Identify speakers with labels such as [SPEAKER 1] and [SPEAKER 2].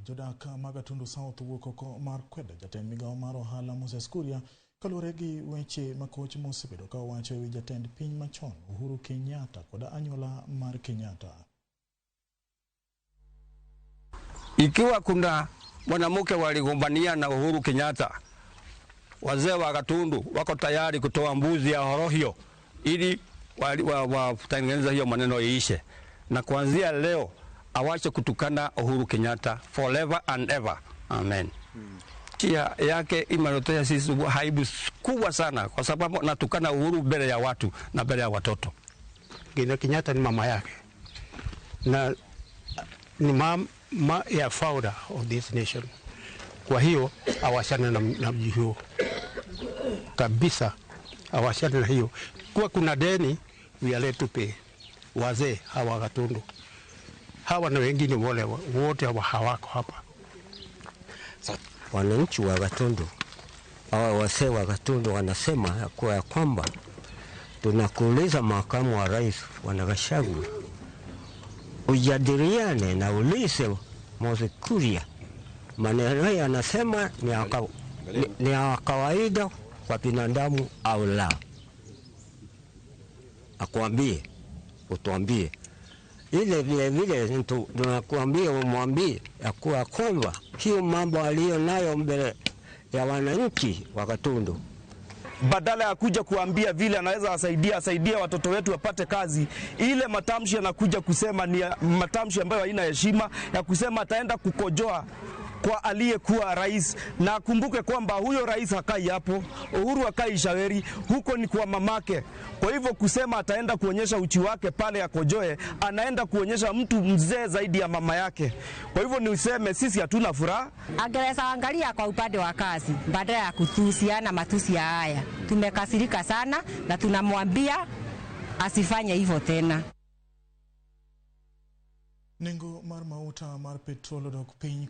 [SPEAKER 1] Jodak mag Gatundu South wuok oko mar kwedo jatend migawo mar ohala Moses Kuria kaluwore gi weche makoch mosebedo ka owacho ewi jatend piny machon Uhuru Kenyatta kod anyuola mar Kenyatta.
[SPEAKER 2] Ikiwa kuna mwanamke waligombania na Uhuru Kenyatta, wazee wa Gatundu wako tayari kutoa mbuzi ya horohio ili watengeneza hiyo maneno iishe, na kuanzia leo awache kutukana Uhuru Kenyatta forever and ever. Amen. Chia yake imeletea sisi aibu kubwa sana, kwa sababu natukana Uhuru mbele ya watu na mbele ya watoto.
[SPEAKER 3] Kenyatta ni mama yake na ni mama ya founder of this nation. Kwa hiyo awachane na mji huo kabisa, awachane na hiyo. Kwa kuna deni we are led to pay. Wazee hawa Gatundu hawa na wengine wale wote hawa hawako hapa.
[SPEAKER 4] Wananchi wa Gatundu hawa wazee wa Gatundu wanasema ya kwamba tunakuuliza makamu wa rais Bwana Gachagua ujadiliane na ulize Moses Kuria, maneno yanasema ni ya kawaida kwa binadamu au la. Akwambie, utuambie ile vile vile tunakuambia umwambie ya kuwa kwamba hiyo mambo aliyo nayo mbele ya wananchi wa Gatundu,
[SPEAKER 5] badala ya kuja kuambia vile anaweza asaidie watoto wetu wapate kazi, ile matamshi anakuja kusema ni matamshi ambayo haina heshima, ya kusema ataenda kukojoa kwa aliyekuwa rais. Na akumbuke kwamba huyo rais hakai hapo, Uhuru hakai Shaweri, huko ni kwa mamake. Kwa hivyo kusema ataenda kuonyesha uchi wake pale akojoe, anaenda kuonyesha mtu mzee zaidi ya mama yake. Kwa hivyo ni useme sisi hatuna furaha.
[SPEAKER 6] Angeweza angalia kwa upande wa kazi badala ya kutusiana matusi ya haya. Tumekasirika sana na tunamwambia asifanye hivyo tena.
[SPEAKER 1] Nengo mar mauta mar petrol odok piny.